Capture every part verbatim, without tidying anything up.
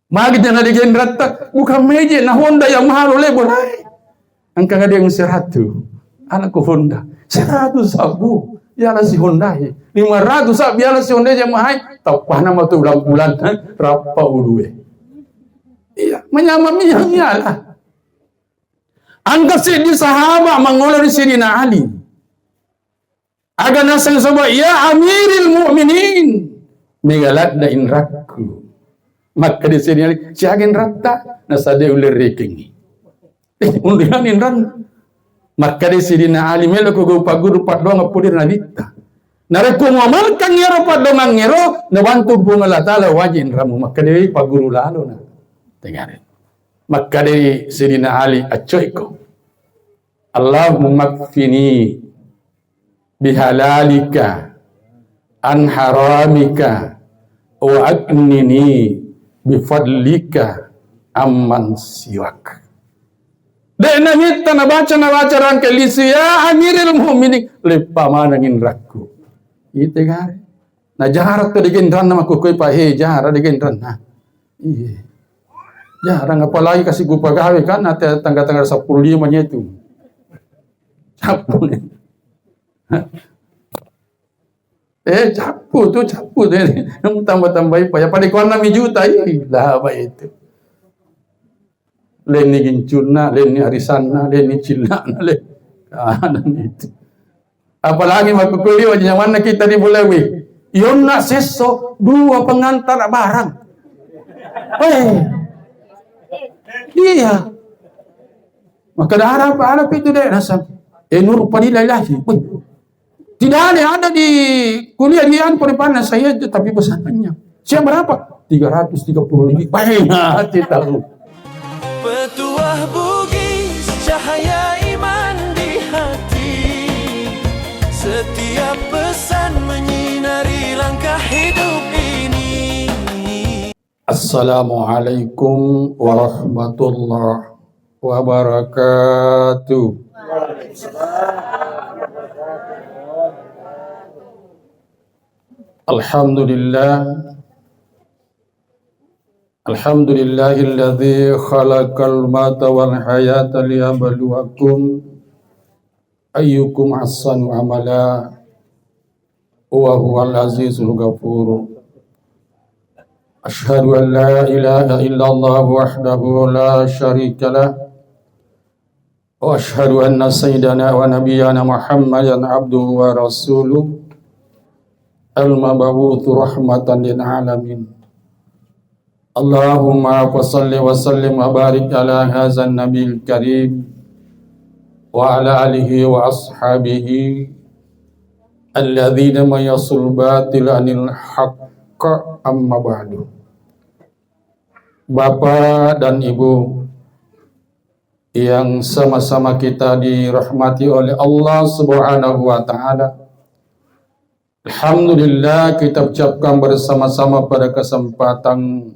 Magi jana degenratta, bukan meje na Honda Yamaha lo lebo nae. Engka ngadeng seratu, anakku Honda. Seratu sabbu, yala si Honda e. Lima ratu sabbu yala si Honda Yamaha e. Tappana matu ulang-ulang, rappa ulue. Iya, manyamang miyala. Engka seddi sahaba mangolo ri Sidina Ali. Aga naseng saba, "Ya Amiril Mukminin, mega ladda inrakku." Makkeda Sidina Ali, "Siaga inratta?" Nasaba de ulle rekengngi. Eh, unringan inranna. Makkeda Sidina Ali, "Melo ko gau paguru paddoang pole ri Nabitta. Narekko muamalkan ero paddoangengngero, nabantu Puang Allah Taala waji inrammu." Makkeda paguru lalo na. Tengare. Makkeda Sidina Ali, "Accoiko. Allahumma kfini bihalalika an haramika wa aghnini bifadlika amman siwak." De' namitta nabaca, nabaca rangka lisu, "Ya Amiril Mukminin, leppa maneng inrakku." Ite gare. Na jara to degenranna makkukkoe pa, he, jara degenranna. Iya. Jarang, apalagi kasi gupagawe kan, ate tangga-tangga seppulo lima nyetu. Cappu. Eh, cappu tu, cappu tu. Tambah-tambahi pa. Ya, pada kuanna mi juta, ih, lah, apa itu? Lenni gincunna, lenni arisanna, lenni cillana, le. Kanan itu. Apalagi makkukuli wajah nyamanna kita di Bulawi. Yonna sesso dua pengantar barang. Eh. Iya. Maka ada apa, ada apa itu deh rasa. Eh, Nur Padilla Ilahi. Wih. Tidak ada, ada di kuliah di anu, Pareppanna saya itu, tapi pesanannya. Siap berapa? Tiga ratus tiga puluh lebih. Baik, hati tahu. Petuah Bugis, cahaya iman di hati. Setiap pesan menyinari langkah hidup ini. Assalamualaikum warahmatullahi wabarakatuh. Alhamdulillah. Alhamdulillahilladzi khalaqal mauta wal hayata liyabluwakum ayyukum ahsanu amala wa huwal azizul ghafur. Asyhadu an la ilaha illallah wahdahu la syarika lah. Wa asyhadu anna sayyidana wa nabiyyana Muhammadan abduhu wa rasuluh, al-mab'utsu rahmatan lil alamin. Allahumma fa shalli wa sallim wa barik ala hadzan nabiyil karim wa ala alihi wa ashabihi alladzina mayyasul batila anil haqq, amma ba'du. Bapak dan Ibu yang sama-sama kita dirahmati oleh Allah Subhanahu wa Ta'ala. Alhamdulillah, kita ucapkan bersama-sama pada kesempatan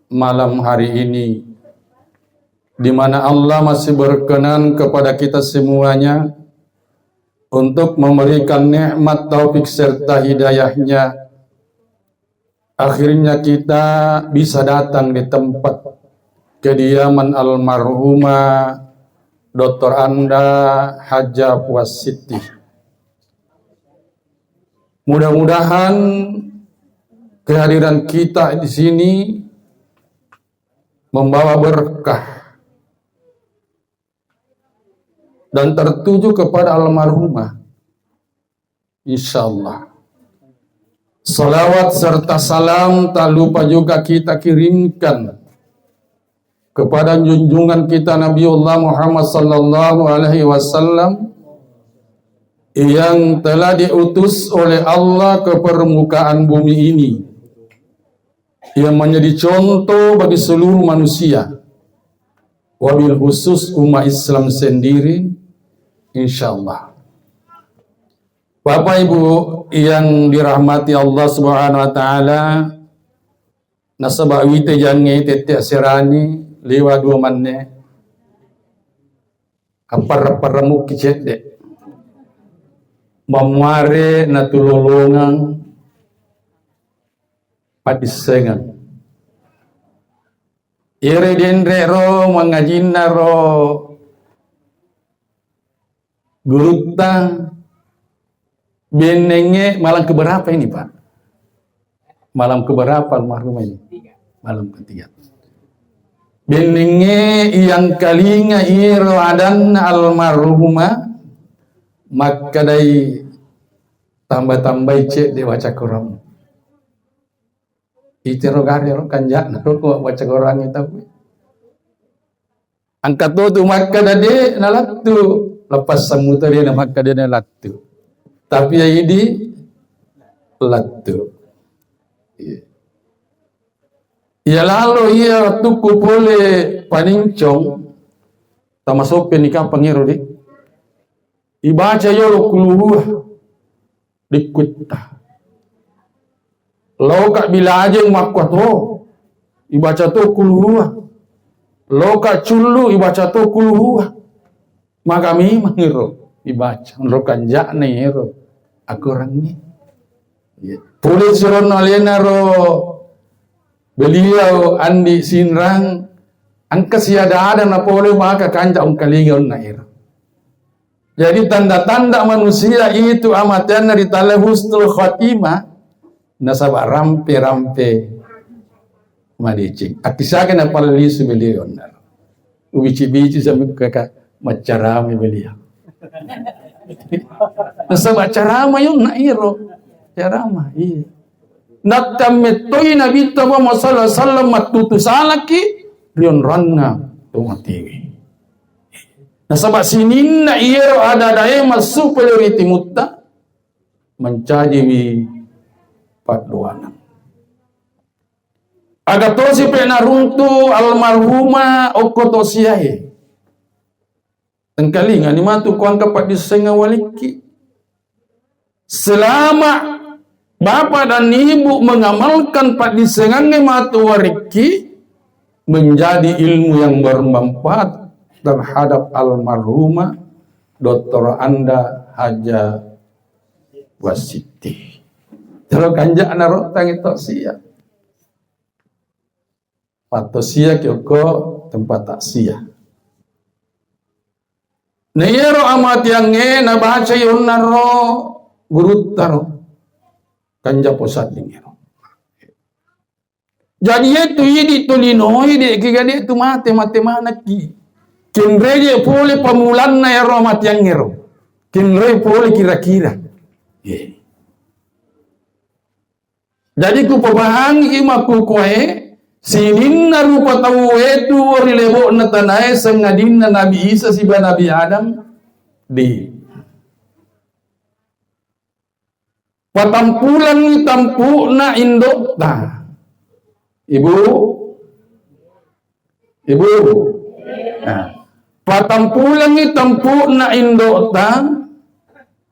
malam hari ini, di mana Allah masih berkenan kepada kita semuanya untuk memberikan nikmat taufik serta hidayahnya. Akhirnya kita bisa datang di tempat kediaman almarhumah Doktor Anda Hajjah Puas Siti. Mudah-mudahan kehadiran kita di sini membawa berkah dan tertuju kepada almarhumah. Insyaallah. Salawat serta salam tak lupa juga kita kirimkan kepada junjungan kita Nabiullah Muhammad sallallahu alaihi wasallam yang telah diutus oleh Allah ke permukaan bumi ini, yang menjadi contoh bagi seluruh manusia, wabil khusus umat Islam sendiri, insyaallah. Bapak Ibu yang dirahmati Allah Subhanahu wa Ta'ala, nasaba wite jangnge tette aserani liwa dua manne, apparra-parramukki cedde, mamuare natulolongang padissengang. Iyaro denre ro mangajinna ro gurutta bennengnge malam keberapa ini, Pak? Malam keberapa almarhumah ini? Malam ketiga. Bennengnge iyangkalinga iyaro adanna almarhumah makkedai, "Tambah-tambai cedde baca Quran." Itero gare ro kanja'na ro ko baca Quran itu. Engka to tu makkeda de' nalattu, lepas sammuto de' na makkeda de' nalattu. Tapi ya idi lattu. Iya. Iya lalo iya tukku pole panincong, tamasoppe ni kapang ero de'. Ibaca yolo kuluhua. Dikkutta. Loka bilajeng makkuato, ibaca to kuluhua. Loka cullu, ibaca to kuluhua. Maka memang ero ibaca. Ro kanja'na ero akorangnge. Iya. Pole sironna alena ro beliau Andi Sinrang, engka siada-ada na pole maka kanja ungkalinga onna ero. Jadi tanda-tanda manusia itu amateanna ritalla husnul khatimah, nasaba rampe-rampe madeceng. Akkisaga napallisu beliau onna. Ubici-bici sampai kaka maccarama beliau. Nasaba carama yonna iro. Carama, iya. Nakkammettoi Nabitta Muhammad sallallahu alaihi wasallam mattutu salaki rionranna to matewe. Nasaba sininna iyero ada-adae massu pole ri timutta, mancajiwi paddoaneng. Aga tosi pe naruntu almarhumah okko to siae. Engkalingani matu kuangka paddissengeng walikki. Selama bapak dan ibu mengamalkan paddissengangnge matu warikki, menjadi ilmu yang bermanfaat terhadap almarhumah Doktor Anda Haja Wasiti. Terus kanja'na ro tangi to sia. Pattosia ki okko tempat taksia. Na iyaro amatiangnge nabacai onnaro guruttaro kanja posaddingngero. Jadi yetu idi tu linoi de' kiga de' tu mate, mate manekki. Kenreje pole pamulanna ero amatiangnge ro. Kenrei pole kira-kira. Ye. Jadi kupabahangi makkukuae, sininna rupa tauwe tuwo ri lebo'na tanae sangadinna Nabi Isa siba Nabi Adam, di patampulangngi tampu'na indo'ta. Ibu, Ibu, nah, patampulangngi tampu'na indo'ta,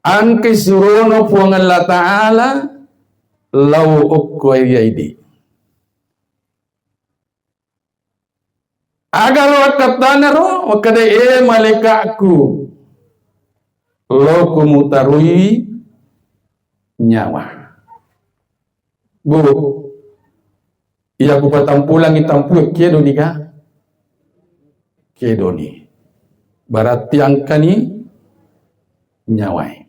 angke surono Puang Allah Ta'ala, lao okko ri idi. Aga lo akkattana ro, makkeda, "E malaika'ku, lo kumutarui nyawa." Bu, iya ku patampulangngi tampu, kedoni ga? Kedoni. Berarti angkani nyawai.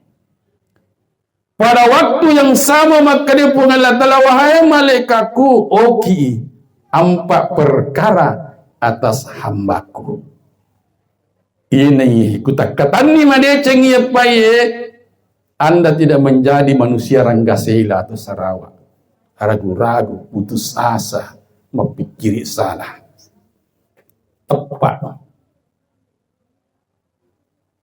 Pada waktu yang sama makkeda Puang Allah Ta'ala, "Wahai malaikatku, oki empat perkara atas hambaku." Ini kutakkatanni madeceng iya paye, Anda tidak menjadi manusia ranggasela atau sarawa, ragu-ragu, putus asa, mapikkiri salah. Tepat.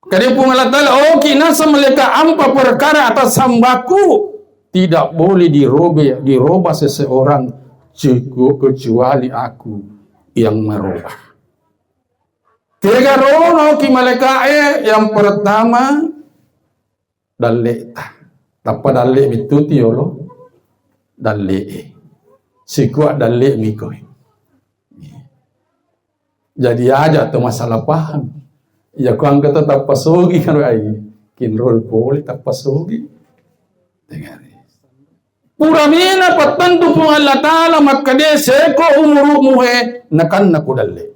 Kade Puang Allah Ta'ala, "Oki naseng malaikat, empat perkara atas hambaku tidak boleh dirobe-, diroba seseorang, cuku-, kecuali aku yang merubah." Tega rono ki malaikae, yang pertama, dalle'ta. Tappa dalle' mittuti yolo dalle'e. Sikua dalle' miko. Jadi aja to masalah paham. Iya ko angka to tappa sogi karo ai. Kinrol pole tappa sogi. Dengari. Pura mena pattentu Puang Allah Ta'ala makkeda seko umuru'mu he, nakanna ko dalle.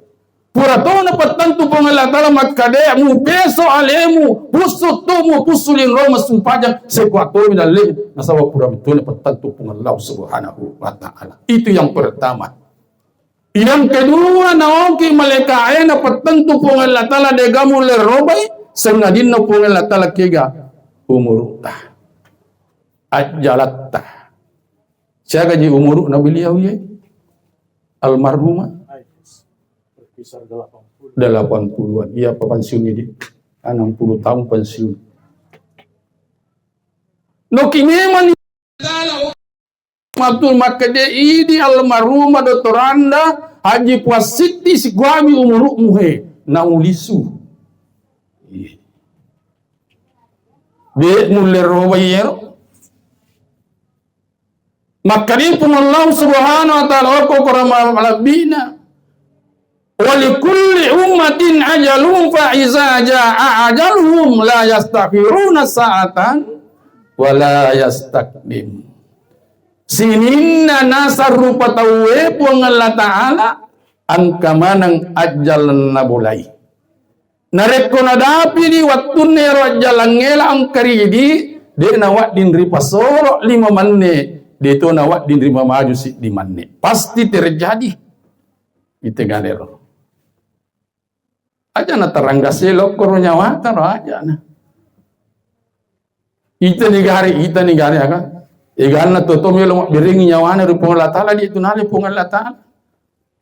Pura tona pattentu Puang Allah Ta'ala makkeda mupeso alemu, pussu tumu, pussu linro, massumpajang, seko atomi dalle. Nasaba pura metona pattentu Puang Allah Subhanahu wa Ta'ala. Itu yang pertama. Yang kedua, naoki malaika'e napattentu Puang Allah Ta'ala de'ga mulle robai, sangadinna Puang Allah Ta'ala kega umurutta, ajjalatta. Siagaji umuru'na beliau ye? Almarhumah? Delapan puluhan. Iya, apa pensiun ini? Enam puluh tahun pensiun. Noki memang Matul makkeda idi almarhumah Doktor Anda Haji Puassitti sikuami umuru'mu he, naulisu. Iya. De' mulle robai ero. Makkeda Puang Allah Subhanahu wa Ta'ala, okko korama malabbina. Wa likulli ummatin ajalun fa iza jaa ajaluhum la yastakhiruna sa'atan wa la yastaqdim. Sininna nasarrupa tauwe Puang Allah Ta'ala, engka maneng ajjalenna bolai. Narekko nadapini wattunna ero ajjalengngela engka ridi, de' nawadding ripasoro lima manne, de' to nawadding ripamaju siddi manne. Pasti terjadi. Ite galero. Aja na tarangga selo koro nyawata ro aja na. Ita ni gare, ita ni gare aga. Eganna toto melo mabberengi nyawana ri Puang Allah Ta'ala, di itu nale Puang Allah Ta'ala.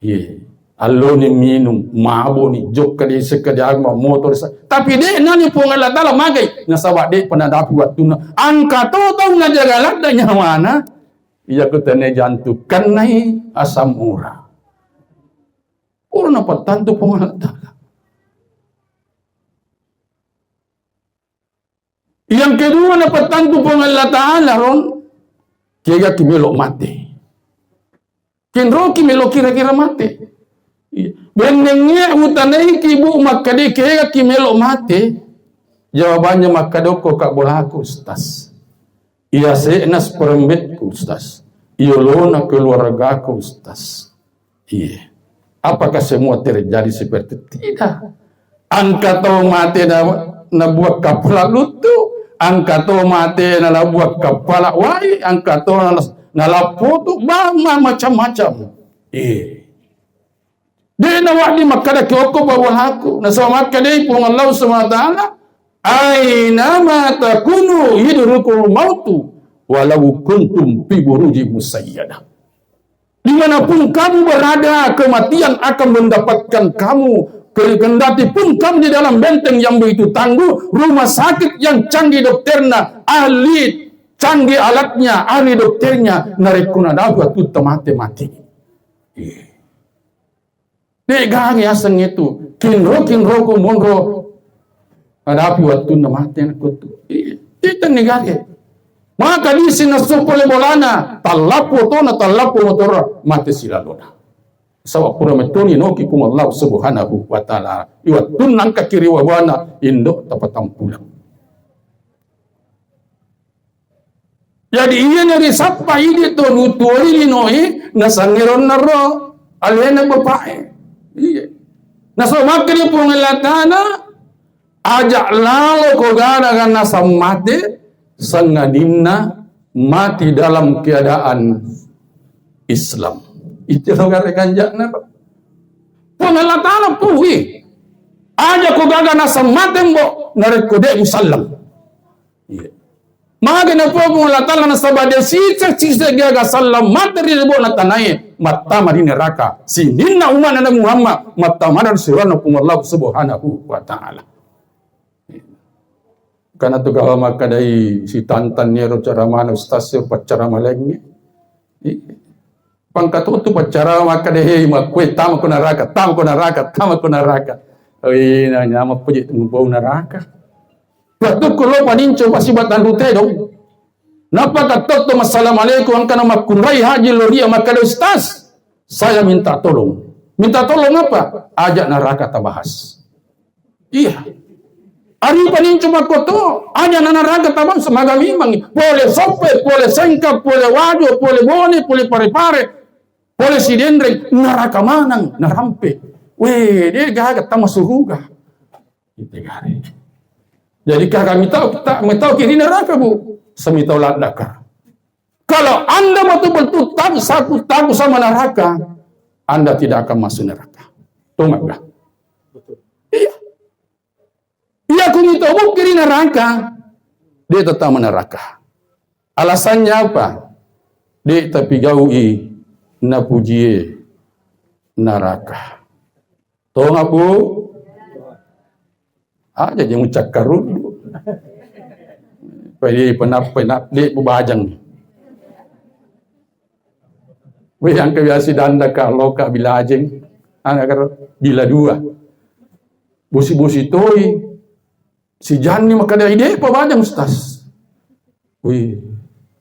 Iye. Alloni minum, maboni, jokka di sekka di agama, motor sa. Tapi de' nani Puang Allah Ta'ala magai. Nasaba de' pernah dapi wattunna. Angka to tau najaga ladda nyawana. Iya kutene jantung kennai asam urat. Pura napattantu Puang Allah Ta'ala. Yang kedua napattantu Puang Allah Ta'ala ron, kega ki melo mate. Kenroki melo kira-kira mate. Iya. Bennengnge utanaiki bu makkade kega ki melo mate. Jawabannya makkadokko ka bolaku Ustaz. Iya se'na seperembetku, Ustaz. Iyolona keluargaku, Ustaz. Iya. Apakah semua terjadi seperti itu? Tidak. Angka tau mate na, nabuat kapala luttu, angka tau mate na nabuat kapala wai, angka tau na, nalappotu, ma-, ma-, macam-macam. Iya. De' nawadding makkada ki okko bawalaku. Nasaba makkadai Puang Allah Subhanahu wa Ta'ala, "Aina ma takunu yudrikul mautu walau kuntum fi burujin musyayyadah." Dimanapun kamu berada, kematian akan mendapatkan kamu. Ke-, kendati pun kamu di dalam benteng yang begitu tangguh, rumah sakit yang canggih dokternya, ahli canggih alatnya, ahli dokternya, narekko nadapi wattu mate, mate. Iya. De'gaga yaseng itu. Kinro, kinro ko monro. Hadapi wattunna mate nakko tu. Iya, ita negare. Maka di sini nasuppo le bolana, tallappo tona, tallappo motorra, mate silalona. Saba pura metoni noki Puang Allah Subhanahu wa Ta'ala. Iwattunna engka kiri wawana, indo tapatampulang. Jadi, iyana risappa idi to nutuoi linoe, nasangngero naro alena bapae. Iya. Nasaba makkeda Puang Allah Ta'ala, aja lalo ko gana-gana sammate, sangadinna mati dalam keadaan Islam. Itu lo gare kanjana. Puang Allah Ta'ala puhi. Aja ko gaga nasammate mbo, narekko de musallam. Iya. Maga na Puang Allah Ta'ala nasaba de sisa-sisa gaga sallang mate ri lebo'na tanae, mattama ri neraka. Sininna umma'na Nabi Muhammad, mattama ri sirana Puang Allah Subhanahu wa Ta'ala. Karena tu kalau makkadai sitantan nero cara mana ustaz sir paccara malengnge. Iya. Pangkatutu paccara makkada, "Hei, makkue, tama ko naraka, tama ko naraka, tama ko naraka." Oi, na nyama peje tu bau naraka. Waktu kulo paninco pasti batang rute dong. Napa katto, "Assalamualaikum, angkana makkunrai haji loria makkada, Ustaz, saya minta tolong." "Minta tolong apa?" "Ajak naraka tabahas." Iya. Ari panincu makkoto, aja na naraka tabang semaga mimang. Pole Soppe, pole Sengka, pole Wajo, pole Bone, pole Pare-pare, pole Sidenreng, naraka manang, narampe. Weh, de gaga tama suruga. Ite gare. Jadi kagak mitau, tak mitau kiri neraka, Bu. Semitau ladaka. Kalau Anda betul-betul takut, takut, takut sama neraka, Anda tidak akan masuk neraka. Tuh, Mak, dah. Iya. Iya, ku mitau kiri neraka, dia tetap neraka. Alasannya apa? Dia tapi gaui napujie neraka. Tonga, Bu? Aja je mucakkaruddu. Pedi penap-, penap-, de' bubajang. Weh, yang kebiasa danda ka loka bilajeng. Anak karo bila dua. Bosi-bosi toi. Si Janni makkeda, "Ide' pa bajang, Ustaz." Wih,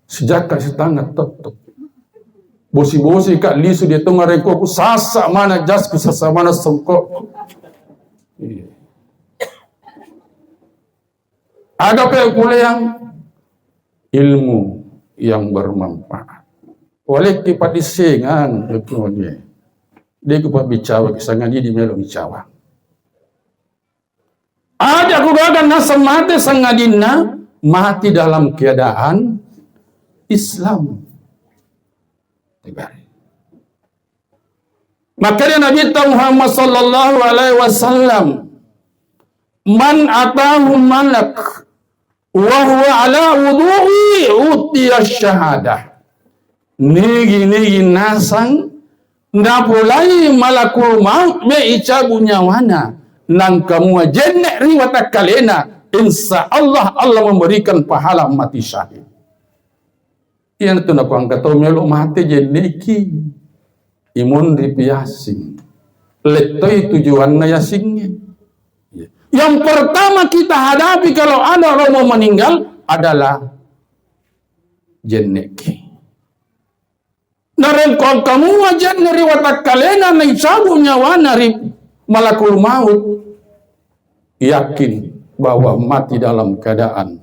sijakka sitangnga tetto. Bosi-bosi ka lisu dia tonga rengko ku sasa mana jasku, sasa mana songkok. Iya. Aga pe pole yang ilmu yang bermanfaat. Walekki padissengang ilmu dia. Dia ku pabbicara kisah ngaji di melo bicara. Aja ku gaga naseng mate sangadinna mati dalam keadaan Islam. Makanya Nabi Muhammad sallallahu alaihi wasallam, "Man atahu malak wa huwa ala wudu'i utiya syahadah." Nigi-nigi nasang napolai malakul maut me icabu nyawana, nangkamua jenne ri watakkalena, insya Allah, Allah memberikan pahala mati syahid. Iyanatu nakuangka tau melo mate jenneki, imonri piasing. Lettoi tujuanna yasingnge. Yang pertama kita hadapi kalau ada orang mau meninggal adalah jenneki. Narekko engka mua jenne ri watakkalena naicabu nyawana ri malakul maut, yakin bahwa mati dalam keadaan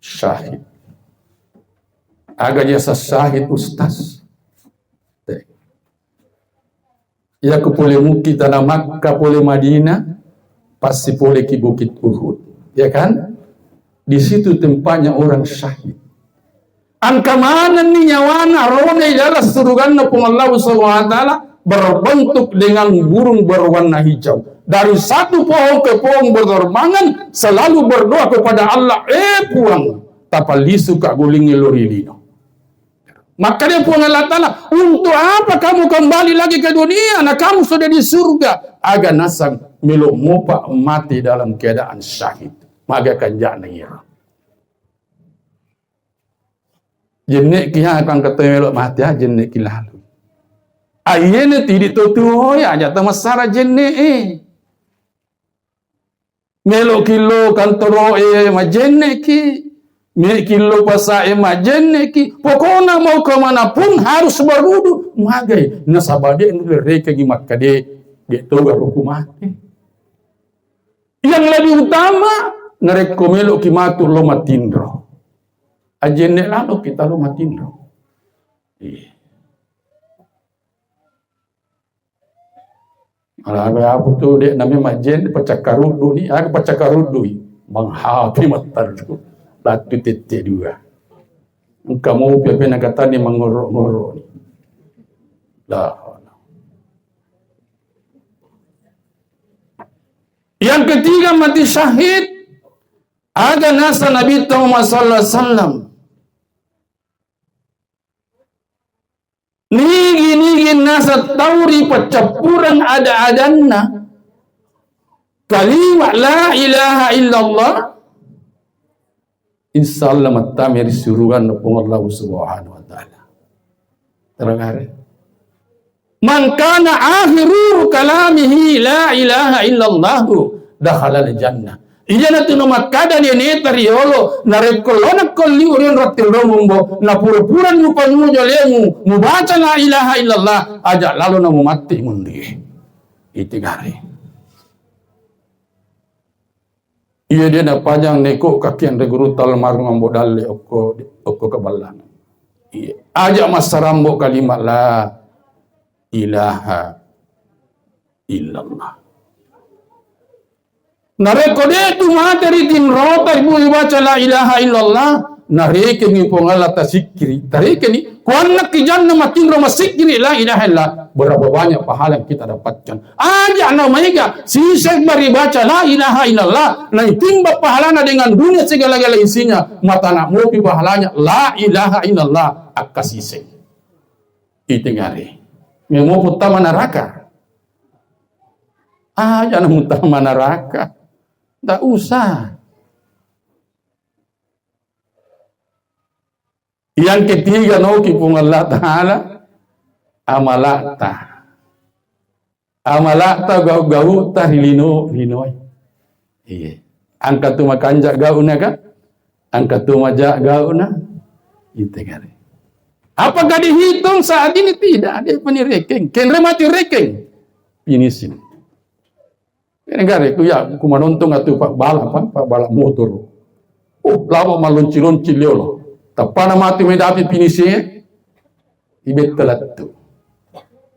syahid. Aga jasa syahid, Ustaz? Te. Iya ku pole mukki tana Makkah, pole Madinah, pasti pole ki Bukit Uhud, ya kan? Di situ tempatnya orang syahid. Engka manenni nyawana rona di dalam suruganna Puang Allah Subhanahu wa Ta'ala berbentuk dengan burung berwarna hijau. Dari satu pohon ke pohon berterbangan, selalu berdoa kepada Allah, "Eh Puang, tapalisu ka gulingi lori lino." Makkeda Puang Allah Ta'ala, "Untuk apa kamu kembali lagi ke dunia? Nah, kamu sudah di surga." Aga nasang melo mopa mati dalam keadaan syahid. Maga kanjana ira. Jenne ki ha kang kata melo mati ha jenne ki lalu. Ayene tidi to tuo ya aja tamasara jenne e. Melo ki lo kantoro e majenne ki, me ki lo pasa e majenne ki. Pokokna mau ke mana pun harus berwudu. Magai nasaba de nurekeng makkade de toga ruku mate. Yang lebih utama narekko melo ki matu lo matinro. Ajenne lalo kita lo matinro. Iya. Ala apa tu dek nami majjen pacakkaruddu ni, aga pacakkaruddu i. Manghapi mattarru. Latu tette dua. Engka mopi apa nakatani mangoro-ngoro ni. Lah. Yang ketiga mati syahid, aga nasa Nabi Muhammad sallallahu alaihi wasallam. Nigi-nigi nasa tau ri paccappureng ada-adanna kalimat la ilaha illallah, insya Allah mattama ri suruganna Puang Allah Subhanahu wa Ta'ala. Terang hari. Man kana akhiru kalamihi la ilaha illallah dakhalal jannah. Iyana tu no makkada neneta riolo, narekko lona kolliu ri onrong tillo mumbo, na pura-pura mupangujo lemu, mubaca la ilaha illallah, aja lalo na mumatti munri. Iti gare. Iya de' napajang neko kaki anre gurutta almarhum Ambo Dalle okko, okko Keballanan. Iya. Aja' massarambo kalimat la ilaha illallah. Narekko de' tu mate ri tinrota ibu ibaca la ilaha illallah, narekengngi Puang Allah tasikkiri, tarekengngi, kuannakki janna matinro massikkiri la ilaha illallah, berapa banyak pahala yang kita dapatkan. Aja' na maega siseng bari baca la ilaha illallah, naitimba pahalana dengan dunia segala-gala isinya, matana mopi pahalanya la ilaha illallah, akka siseng. Itengare. Memo puttama naraka. Aja' na muttama naraka. Ndak usah. Yang ketiga, naoki Puang Allah Ta'ala, amala'ta. Amala'ta, gau-gau'ta ri lino, linoe. Iya. Engka tu makanja' gau'na ka? Engka tu maja' gau'na? Itengare. Apakah dihitung saat ini? Tidak, de' pa nirekeng. Kenre mati rekeng. Finishing. Ini gare ku ya, ku manontong atu pabbala, apa, pabbala motor. Oh, lama malonci-lonci liolo. Tappana matu medapi pinisi, ibetta lettu.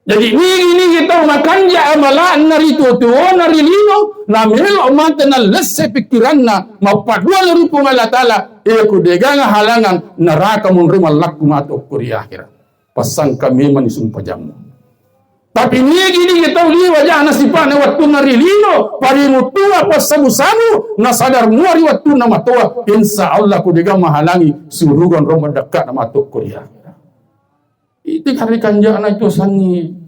Jadi, nigi-nigi tau makanja' amala'na ri tuo-tuona ri lino, namelo mate nallesse pikkiranna, mappaduana ri Puang Allah Ta'ala, iya ku de'gaga halangan, neraka monro mallakku matu okko ri akhirat. Passangka memang sumpajammu. Tapi nigi-nigi tau liwa jana sipa'na wettunna ri lino, parimuttua passabu-sabu, nasadar mua ri wettunna matoa, insya Allah ku de'gaga mahalangi suruga ro maddekka'na matu okko ri akhirat. Itu kari kanja'na itu sangi.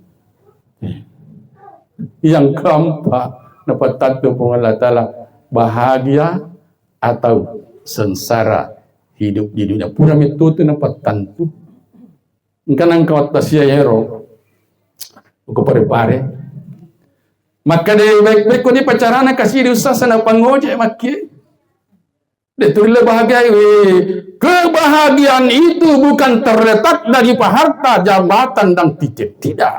Yang keempat, napattattu Puang Allah Ta'ala, bahagia atau sengsara hidup di dunia. Pura mettutu napattantu. Engka nangka wattasia yero, uko pare-pare. Makkeda baik-baik ko ni pacarana kasi di usaha sana pangoje makkie. De' tu rille bahagia, weh. Kebahagiaan itu bukan terletak dari harta, jabatan, dan titel. Tidak.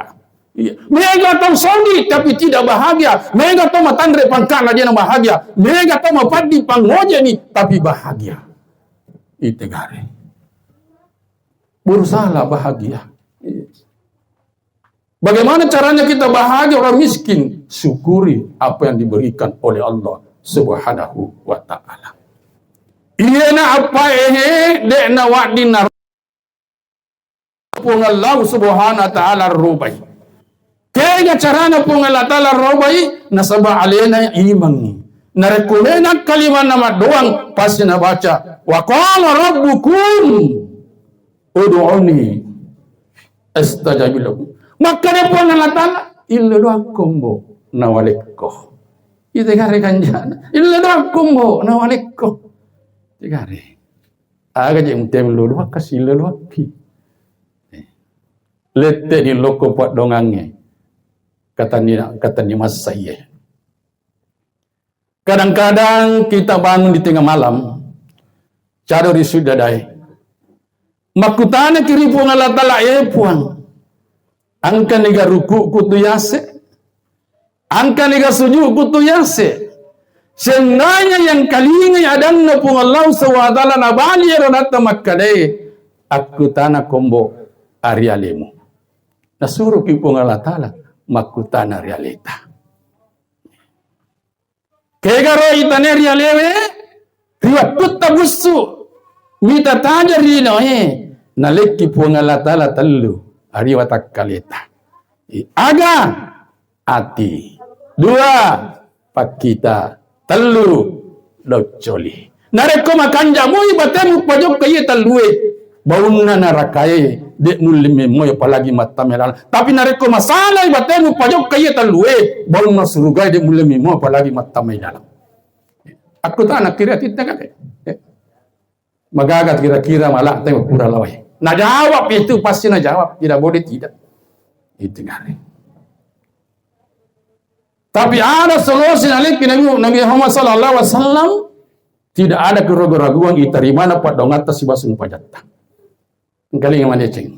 Iya. Mega tau sodi, tapi tidak bahagia. Mega tau matanre pangkana, dia bahagia. Mega tau mapaddi pangoje ni, tapi bahagia. Itegare. Berusahalah bahagia. Iya. Bagaimana caranya kita bahagia orang miskin? Syukuri apa yang diberikan oleh Allah Subhanahu wa Ta'ala. Iyena appae he, de' nawadding na Puang Allah Subhanahu wa Ta'ala robai. Kega carana Puang Allah Ta'ala robai? Nasaba alena imangngi. Narekko mena kalimanna maddoang, pasti nabaca, "Wa qala rabbukum ud'uni astajib lakum." Makkeda Puang Allah Ta'ala, "Ille doakko mbo nawalekko." Itegare kanjana, "Ille doakko mbo nawalekko." Tegare. Aga je mutemu lo doakka, sille doakki. Lette di lokko paddongangnge. Katanni, katanni massaiye. Kadang-kadang kita bangun di tengah malam, cado ri sujadae. Makkutanaki ri Puang Allah Ta'ala, "Eh Puang, engkaniga ruku'ku tu yase? Engkaniga sujudku tu yase?" Seandainya yang kalingai adanna Puang Allah Subhanahu wa Ta'ala nabali ero natta makkedae, "Akkutana kombo ari alemu." Nasuroki Puang Allah Ta'ala makkutana ri aleta. Kegaro itane ri alewe, ri wattutta bussu, mita taja ri linoe, nalekki Puang Allah Ta'ala tellu, ari watakkaleta. I-, aga, ati. Dua, pakkita. Tellu, doccoli. Narekko makanja' mui batemu pajokka iye tellue, baunna narakae de' mulle memmoe apalagi mattama ilalang. Tapi narekko masalai batemu pajokka iye tellue, baunna surugae de' mulle memmoe apalagi mattama ilalang. Akkutana kira titta kale. Eh. Magaga kira-kira mala te pura lawai. Najawab itu pasti najawab, tidak boleh tidak. Itu kare. Tapi ada solusi naliki Nabi, Nabi Muhammad sallallahu alaihi wasallam, tidak ada keraguan-raguan itarimana paddoangatta sibawa sumpajatta. Engkalinga madeceng.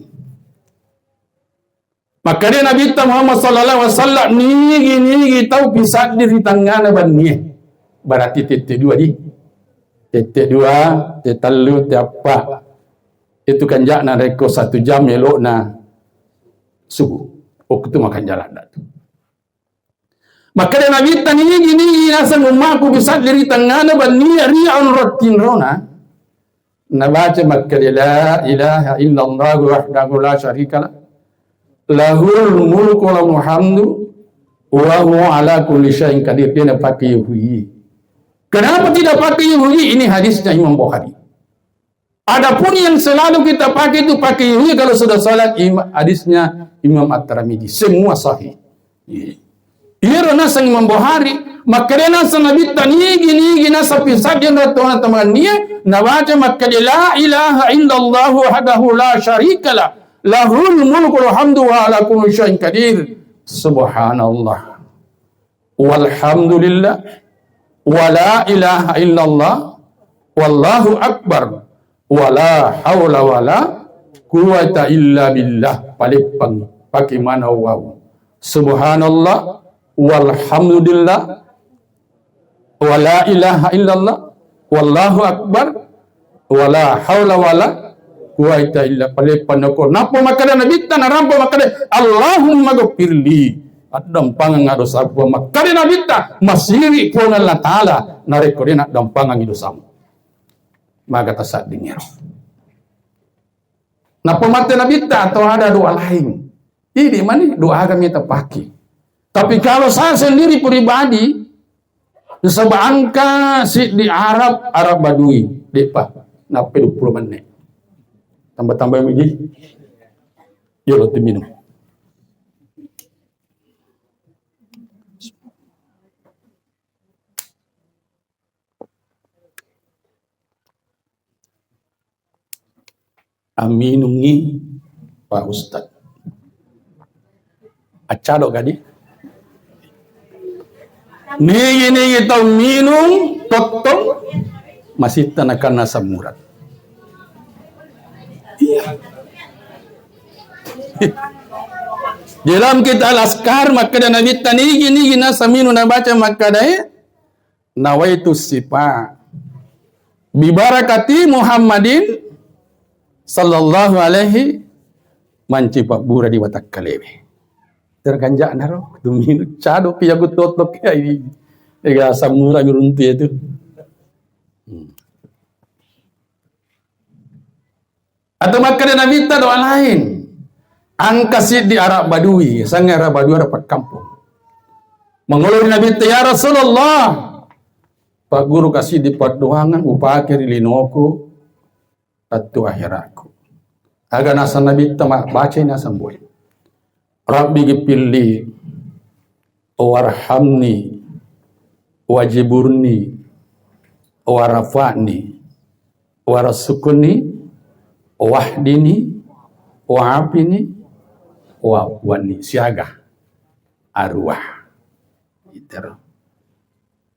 Makkeda Nabitta Muhammad sallallahu alaihi wasallam, nigi-nigi tau pisaddi ri tengngana bennie. Berarti tette dua di. Tette dua, te tellu, te eppa. Itu kanja'na rekko satu jam elo'na subuh. Waktu makan jalan dah tu. Makkeda Nabitta, "Nigi-nigi naseng ummaku pisaddi ri tengngana bennie ri onrong tinrona, nabaca makkeda, 'La ilaha illallah wahdahu la syarika lah, lahul mulku wa lahul hamdu, wa huwa ala kulli syai'in qadir.'" Dia napake yuhyi. Kenapa tidak pakai yuhyi? Ini hadisnya Imam Bukhari. Adapun yang selalu kita pakai itu pakai yuhyi kalau sudah salat, im-, hadisnya Imam At-Tirmidzi. Semua sahih. Iyaro naseng Imam Bukhari, makkeda naseng Nabitta, "Nigi-nigi naseng pisaddi onrong tinrona tau mabennie, nabaca makkeda, 'La ilaha illallah wahdahu la syarika lah, lahul mulku wa lahul hamdu wa ala kulli syai'in qadir.'" Subhanallah. Walhamdulillah, wala ilaha illallah, wallahu akbar, wala haula wala quwwata illa billah. Paleppang, pake mana wawu. Subhanallah, walhamdulillah, wala ilaha illallah, wallahu akbar, wala haula wala quwwata illa, paleppang nako. Nappa makkeda Nabitta, narampe makkeda, "Allahumma ghfirli." Addampangeng dosaku. Makkeda Nabitta, "Masiri Puang Allah Ta'ala, narekko de' naddampangeng dosamu." Maka tasaddingero. Nappa makkeda Nabitta, atau ada doa lain. Ini mani doa kami terpakai. Tapi kalau saya sendiri pribadi, nasaba engka siddi Arab, Arab Badui, de'pa, nappa dua puluh menit. Tambah-tambah migi. Yo, roti minum. Aminungngi Pak Ustaz. Accado gadi. Nigi-nigi tau minung tottong masitta nakanna asam urat. Iya. Dalam kitab Al-Azkar makkeda Nabitta nigi-nigi nasa minung nabaca makkadae Nawaitu sifa bibarakati Muhammadin sallallahu alaihi, manci pabbura di watakkalewe. Terganja'na ro, duminu cado piya guttotok ya ini. Ega samura miruntu itu. Hmm. Atau makkeda Nabitta doa lain. Engka siddi Arab Badui, sangnge Arab Badui, Arab pakkampong. Mangolo ri Nabitta, "Ya Rasulullah, pagguruka siddi paddoangeng upake ri linoku lettu aherakku." Aga naseng Nabitta, ma-, bacai naseng boe. Rabbi gifirli warhamni wajiburni warfa'ni warzuqni wahdini wa'afini wa'fu anni. Siaga? Aruwa. Itero.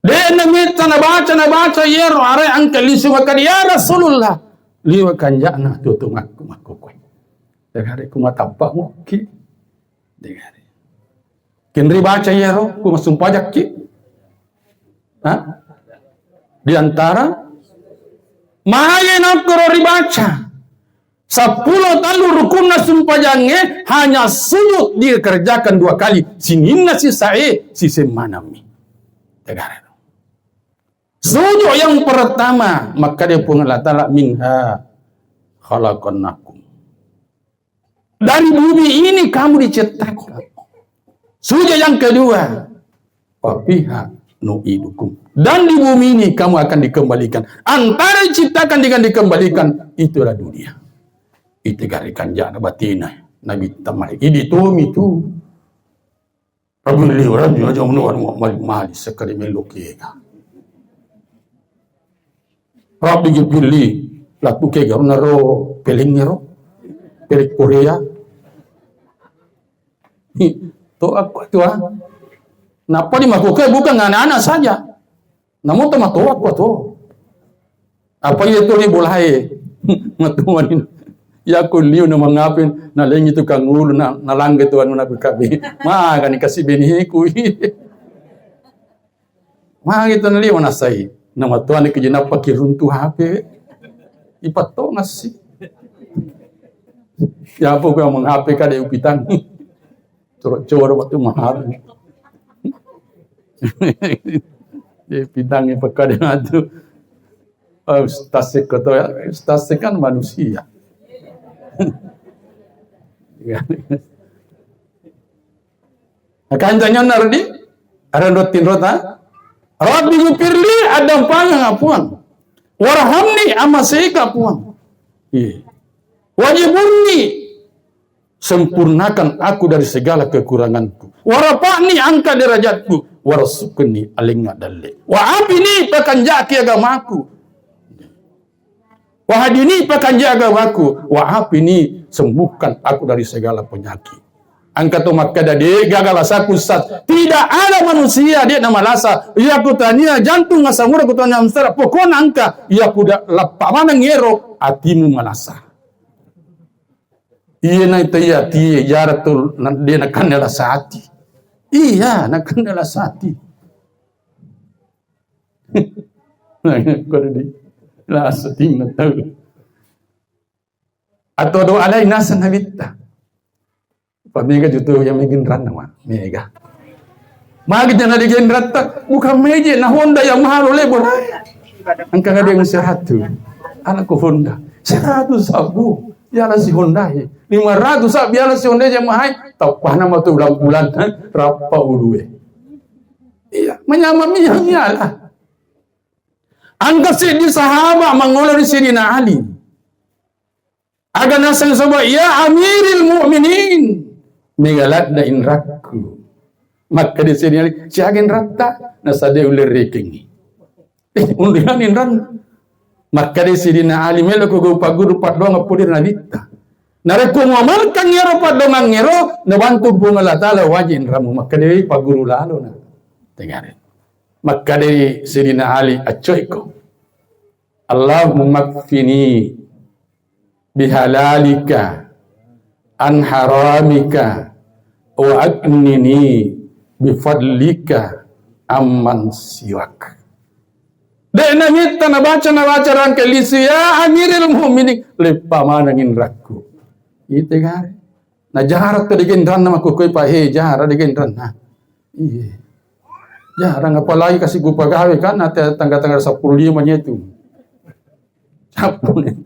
De' namitta nabaca, nabaca iyaro, are engka lisu makkeda, "Ya Rasulullah, liwe' kanja'na tutungakku makkukue." Degare ku matappa mukki. Degare. Kenri baca iyaro, ku masumpajakki. Ha? Di antara maye nakkoro ribaca. Seppulo tellu rukunna sumpajangnge hanya sujud dikerjakan dua kali. Sininna sisae sisemmanammi. Tegare. Sujud yang pertama, makkeda Puang Allah Ta'ala, "Minha khalaqnakum." Dari bumi ini kamu diciptakan. Sujud yang kedua, "Wa fiha nu'idukum." Dan di bumi ini kamu akan dikembalikan. Antara diciptakan dengan dikembalikan, itulah dunia. Itegare kanja'na batena Nabitta male. Idi tomi tu. Rabbi li, Rabbi, aja menu anu mali, mali, sekali melo kega. Rabbi gifirli, latu kega, naro pelengngero, peleng Korea. Hi, to aku tu, ah. Napa di makoke bukan anak-anak saja. Namo to matoa ko to. Apa iya to ri bolae? Matoa ni. Iya ko liu na mangapin, na lengi tu kangulu, na, na langge tu anu na kabe. Magani kasi beniku. Magi tu nalio nasai. Nama tuan ke jenapa kiruntu H P. Ipattongassi. Ya apa ku yang meng-H P kada upitang. Coro-coro waktu mahal. Dia pitang ipakade atu. Oh, tasik kau tahu ya? Tasik kan manusia. Ya. Nah, kancanya nardi, ada roti rota. Rabbi gufirli, adampangeng Puang. Warhamni, amaseka Puang. Iya. Wajburni, sempurnakan aku dari segala kekuranganku. Warfa'ni, angkat derajatku. Warzuqni, alengnga dalle. Wa'afini, pakanjaki agamaku. Wahdini, pakanjaki agamaku. Wa'afini, sembuhkan aku dari segala penyakit. Engka to makkeda, de gaga lasaku, Ustaz. Tidak ada manusia de namalasa. Iya kutania jantung, asam urat, kutania mestara. Pokokna engka, iya kuda lappa maneng ero, atimu malasa. Iya na itu iya, ti jara tu na-, de nakanne lasa ati. Iya, nakanne lasa ati. Kode di lasa tinna tau. Atau doa lain nasa nabitta. Pamega jutu yang meginranna, wa. Mega. Magi jana digenratta, bukan meje, na Honda yang mahal oleh borai. Engka ada yang seratus. Anakku Honda. Seratus sabu. Biala si Honda he. Lima ratus sabu biala si Honda yang mahal. Tapana matu ulang bulan, eh, rapa ulue. Iya, menyamami yang iyalah. Angka seddi sahabat mangolo ri Sayyidina Ali. Aga naseng soba, "Ya Amiril Mukminin, mega ladda inrakku." Makkeda Sayyidina Ali, "Siaga inratta?" Nasade ulle rekengi. Eh, unringan inran. Makkeda Sayyidina Ali, "Melo ko gau pagguru paddoang pudi nabitta. Narekko muamalkan ero paddoangan ero, nabantu Puang Allah Taala waji inramu." Makkeda pagguru lalo na. Tengare. Makkeda Sayyidina Ali, "Accoiko. Allahumma kfini bihalalika an haramika wa aghnini bifadlika amman siwak." De namitta nabaca, nabaca rangka lisu, "Ya Amiril Mukminin, leppa maneng inrakku." Ite gare. Najarat to digenranna makkukoi pa he jara digenranna. Iya. Jarang apalagi kasih gua pagawe kan, nanti tanggal-tanggal sepuluh lima nya itu. Cappu nih.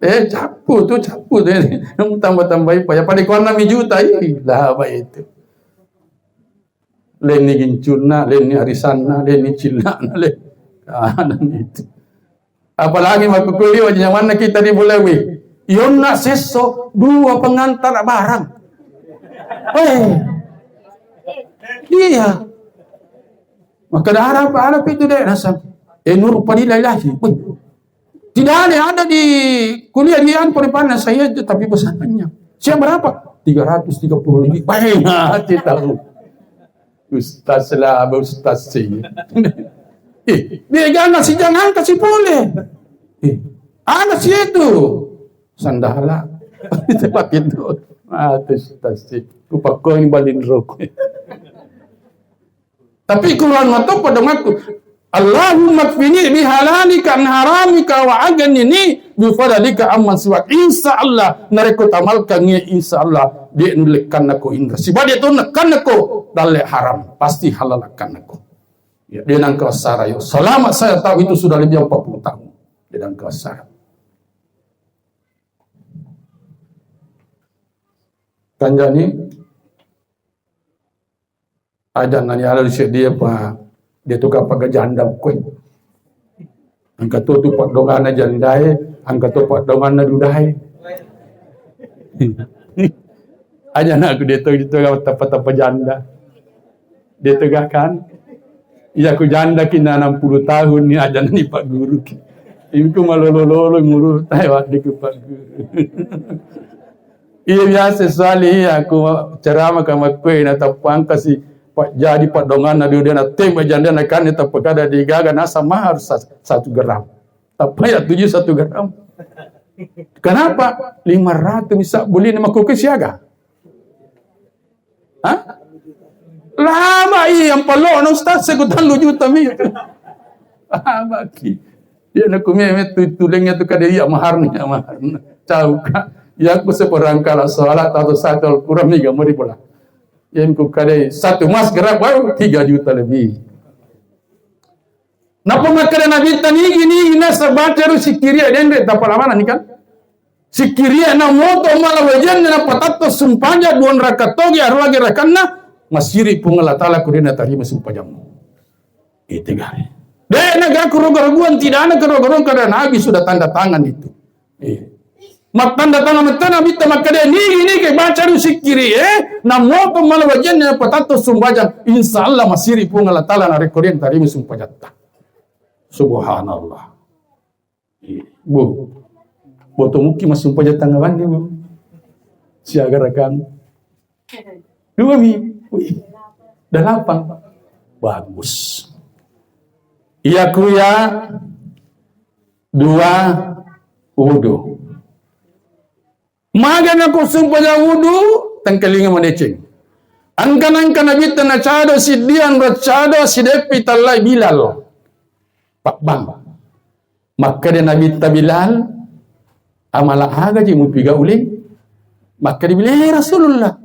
Eh, cappu tuh, cappu deh. Tambah-tambahin, Pak. Ya, pada kuanna mi juta, ih, lah, apa itu? Lenni gincunna, lenni arisanna, lenni cillana, le. Kanan itu. Apalagi makkukuli, wajah nyamanna kita di Bulewi. Yonna sesso, dua pengantar barang. Eh. Iya. Maka ada apa, ada itu deh, rasa. Eh, nur padilah ilahi. Wih. Tidak ada, ada di kuliah di Ampuripanna saya itu, tapi pesanannya. Siap berapa? Tiga ratus tiga puluh lebih. Banyak hati tahu. Ustaz lah, Abah Ustaz sih. Eh, dia jangan si jangan kasih boleh. Eh, ada sih itu. Sandala. Itu pakai itu. Ah, itu Ustaz sih. Kupakoi balin rokok. Tapi Quran mato padonganku. Allahumma kfini bihalalika an haramika wa aghnini bifadlika amman siwak. Insya Allah, narekko tamalkangngi, insya Allah, de nullekkanna ko inra. Siba de to nekkanna ko dalle haram. Pasti halal akkanna ko. Ya, de nangka sara yo. Selama saya tahu itu sudah lebih empat puluh tahun. De nangka sara. Kanjani, Aja nani ala di sedia pa, dia tu kapang janda kue. Angka tu tu padonganna jandae, angka tu padonganna dudae. Aja na aku dia tu, dia tu tapa-tapa janda. Dia tu kan. Iya, ku janda kina enam puluh tahun ni, aja ni Pak Guru ki. Ingku malolo-lolo nguru tai wadde ku Pak Guru. Iya biasa soali iya, ku ceramah ka makkue na tappa angkasi pa-, jadi padonganna dua dia na tembak janda na kan tappa kada digaga nasa mahar sa-, satu gram. Tappa ya tujuh satu gram. Kenapa? Lima ratus bisa beli nama kopi siaga. Hah? Lama iya yang palo na ustaz sego tellu juta mi. Lama ki. Dia nak kumi tu tulengnge tu kada iya maharna, iya maharna. Cau ka. Ya ku seperangkala salat atau satu Al-Quran mi gambar bola. Yang ku kada satu mas gerak baru tiga juta lebih. Napa makkeda Nabitta nigi-nigi nasaba baca ro sikkiria denre tapalamanani kan? Sikkiria na moto mala wajanna na patatto sumpaja dua raka togi aruage rakanna masiri Puang Allah Ta'ala kudena tarima sumpajammu. Itu gare. De na gaku rogo-rogoan tidak ada kerogo-rogoan karena Nabi sudah tanda tangan itu. Iya. Mattanda tangan metta Nabitta makkeda, "Nigi-nigi baca ru sikkiri, eh, namoto mala wajanna patatto sumbajang, insya Allah masiri Puang Allah Ta'ala narekko rian tarima sumpajatta." Subhanallah. Iya. Bu, boto mukki massumpajatta ngawanni, Bu. Siaga rakang. Dua mi. Wih. Delapan. Bagus. Iya kuya dua wudu. Maga nako sumpajang wudu, tengkalinga madeceng. Angka-angka Nabitta nacado siddian raccado sideppi tallai Bilal. Pabbang. Makkeda Nabitta Bilal, "Amala aga ji mupiga uleng?" Makkeda Bilal, "Eh, Rasulullah,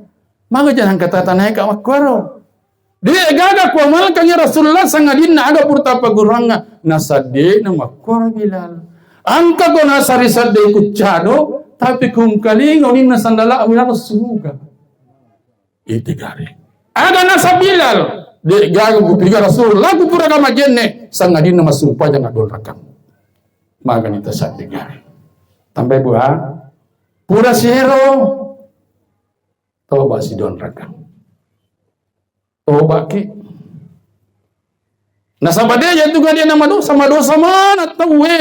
maga ja nangka tata naeka makkuaro?" De gaga kuamalkan ya Rasulullah sangadinna aga purta paguruangnga. Nasadde na makkuaro Bilal. Angka ko nasari sadde kuccado, tapi kungkalinga uninna sandala Bilal suga. Itigare. Aga nasa Bilal, de gaga kupiga Rasulullah kupura kamajenne, sangadinna masumpajang adonrakang. Magani tasadde gare. Tambai bua, pura sero, toba sidonrakang. Toba ki. Nasaba de yatu gade na madosa, madosa mana tauwe.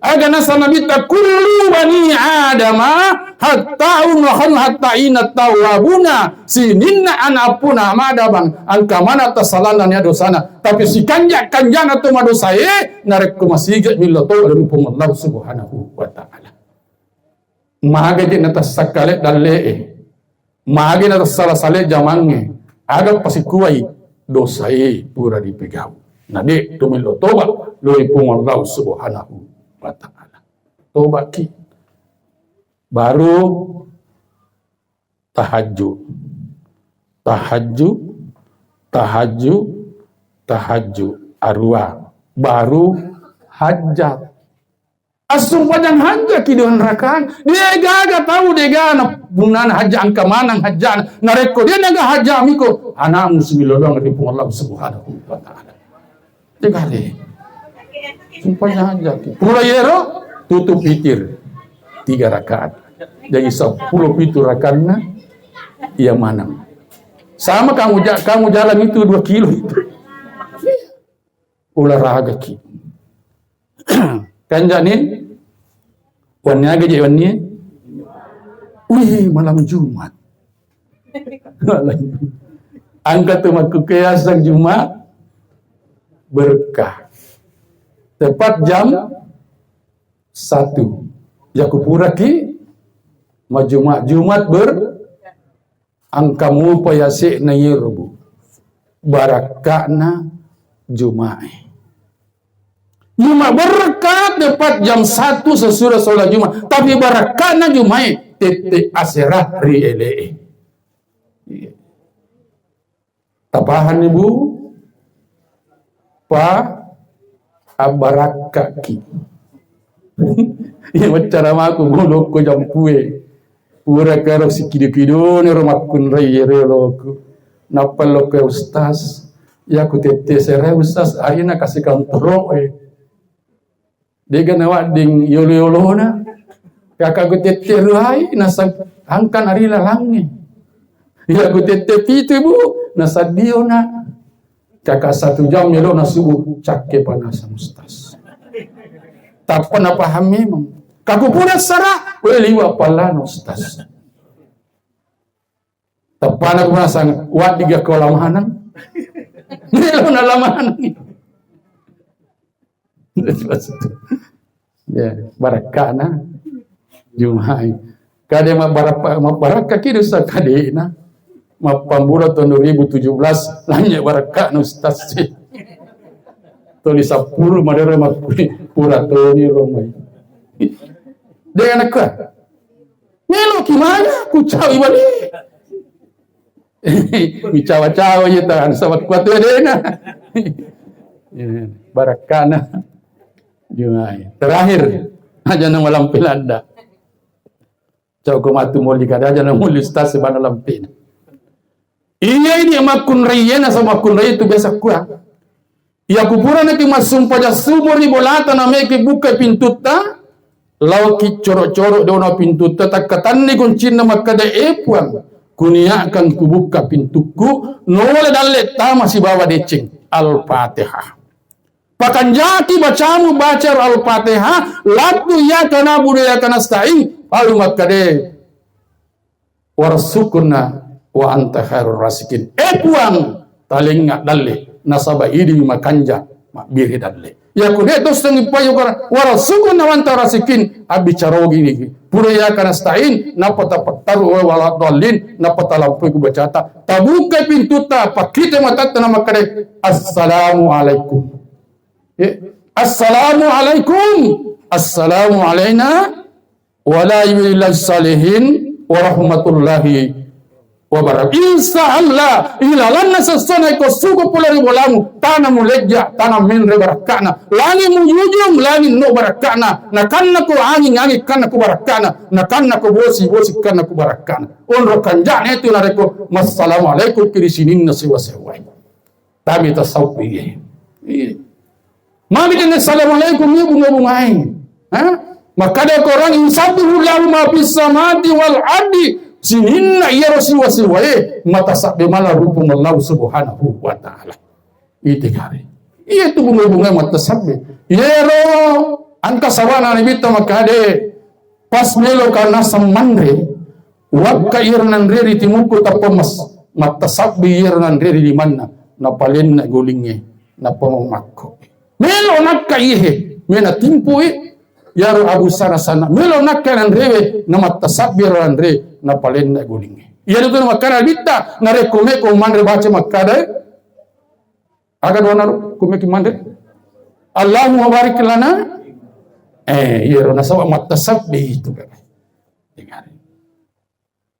Aga nasa Nabitta, "Kullu bani Adama hatta'un wa khan hatta'ina tawwabuna." Sininna ana appuna madabang, angka mana tasalanna nia dosana. Tapi sikanja-kanjana to madosae, narekko masige millo to ri Puang Allah Subhanahu wa Ta'ala. Maga je natassakale dalle'e. Magi na tassala-sale jamangnge, aga pasikuwai dosae pura dipegau. Na de to melo toba loi Puang Allah Subhanahu wa Ta'ala. Tobaki. Baru tahajju. Tahajju, tahajju, tahajju. Arua. Baru hajat. Assumpajang hajjaki dua rakang. De gaga tau de gana punnana hajja angka manang hajjana. Narekko de naga hajjamiko, anakmu similodong ri Puang Allah Subhanahu wa Ta'ala. De gare. Sumpajang hajjaki. Pura yero, tutup witir. Tiga rakaat. Jadi sepuluh pitu rakanna, iya manang. Sama kamu ja-, kamu jalan itu dua kilo itu. Olahragaki. Kanjani, wanni aga je wanni? Wih, malam Jumat. Angka tu makkukeasang Jumat berkah. Tepat jam satu. Yaku puraki majuma Jumat ber Angka mupa yase'na yero, Bu. Barakka'na Jumae. Juma berkah tepat jam satu sesudah sholat Jumat. Tapi barakka'na Jumae tette asera ri ele'e. Iya. Tapahanni, Bu? Pa abbarakkaki. Iya, maccara mako golokko jampue. Pura karo sikido-kidone ro makkunrai yero loku. Nappa lokko ustaz. Iya ku tette serai ustaz, arina kasi kantoroe. Dega nawadding yolo-yolona. Kaka ku tette ruai, nasang angkan ari lalangnge. Iya ku tette pitu, Bu, nasaddiona. Kaka satu jam yolo nasubu, cakke panasa ustaz. Tappa napaham memang. Kaku pura sara, we liwa palana ustaz. Teppana ku nasang, waddiga ko lamanang. Melo na lamanang. Ya, barakkana Jumai. Kade mabbarakka, mabbarakka ki dosa kadena. Mappammula tahun dua ribu tujuh belas, lanye' barakka'na ustaz. Toli seppulo madere makkui, pura toni romai. De' anakku. Melo ki mana? Ku cawi balik. Micawa-cawa je ta, sama kuat tu dena. Barakka'na. Jumai. Terakhir, aja' na malampe ladda. Cau ko matu moli kada aja' na moli ustaz sebana lampena. Iya idi' makkunraiye, nasaba makkunraiye tu biasa kua. Iya kupurana ki massumpa jassumur ri bolata na meki bukka pintutta, lao ki coro'-coro' dona pintutta, takkatanni guncinna makkada, "E Puang, kuniakan kubukka pintukku, nola dalle' tama sibawa deceng." Al-Fatihah. Pakanjaki bacamu baca Al-Fatihah, laddu iyyaka na'budu wa iyyaka nasta'in, lalu makkade, "Warzuqna wa anta khairur raziqin." E Puang, talengnga dalle', nasaba idi' makanja, mabbiri dalle'. Iya ku de' to sengi payu kara, "Warzuqna wa anta raziqin," abbicara ogi niki. Pura iyyaka nasta'in, nappa tapattaru wala dhallin, nappa talampui ku bacata. Tabukkai pintutta, pakkite matatta na makkade, "Assalamualaikum." Eh, "Assalamualaikum." "Assalamu alaina wa ala ibadillah salihin wa rahmatullahi wa barakatuh." Insya Allah, ilalanna sessona iko suko pole ri bolamu, tana mulejja, tana menre barakka'na, langi mujujung, langi no barakka'na, nakanna ko anging, anging kanna ko barakka'na, nakanna ko bosi, bosi kanna ko barakka'na. Onro kanja'na itu nareko, "Massalamualaikum," kiri sininna sewa-sewai. Tabe tasawuf, iya. Iya. Magi tenne assalamualaikum, iya bunga-bungai. Ha? Makkada Quran, "Yusabbihu lahu ma fis samawati wal ardi." Sininna iyaro siwa-siwae, matasabbe mala rupung Allah Subhanahu wa Ta'ala. Itikari. Iya tu bunga-bunga matasabbe. Iyaro engka sabana Nabitta makkade, pas melo ka naseng manre, wakka iyaro nanre ri timukku tappa mas-, mattasabbi iyaro nanre ri limanna, napalenna golingnge, nappa mamakko. Melo nakka ihe, mena timpui, iyaro Abu Sana sana. Melo nakka nanrewe, namattasabbi iyaro nanre, napalenna golingnge. Iyaro tu makkana Nabitta, narekko meko manre baca makkada, aga doana ro, kumeki manre? "Allahumma barik lana." Eh, iyaro nasaba mattasabbi itu, kan. Dengar.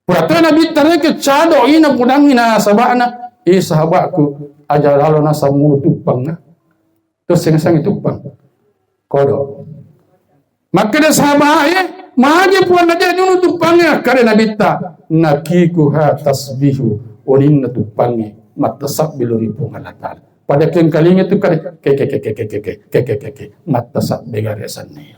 Pura to Nabitta rekeng cado ina pudangi nasabana, "Eh, sahabatku, aja lalo nasamu tuppang." Terus sing-sing tuppang. Kodo. Makkeda sahabae, "Maje Puang naja nunu tuppangnge?" Akkeda Nabitta, "Nakikuha tasbihu, oninna tuppangnge mattasabbi lao ri Puang Allah Ta'ala." Pada kengkalinga tu kade, ke, ke, ke, mattasabbi gare sanne.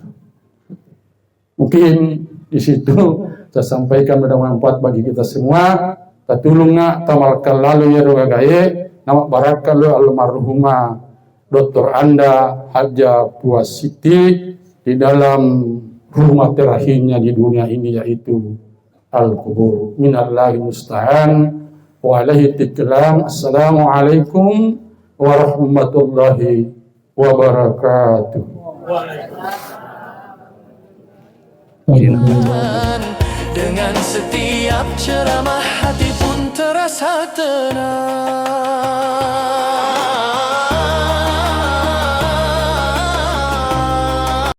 Mungkin di situ saya sampaikan mudah-mudahan manfaat bagi kita semua. Tatulunga tamalakkalalo iyaro gagae, nama barakka lo almarhumah Doktor Anda Haja Puas Siti di dalam rumah terakhirnya di dunia ini, yaitu al-kubur. Minallahi musta'an wa alaihi tiklan. Assalamualaikum warahmatullahi wabarakatuh. Dengan setiap ceramah hati pun terasa tenang.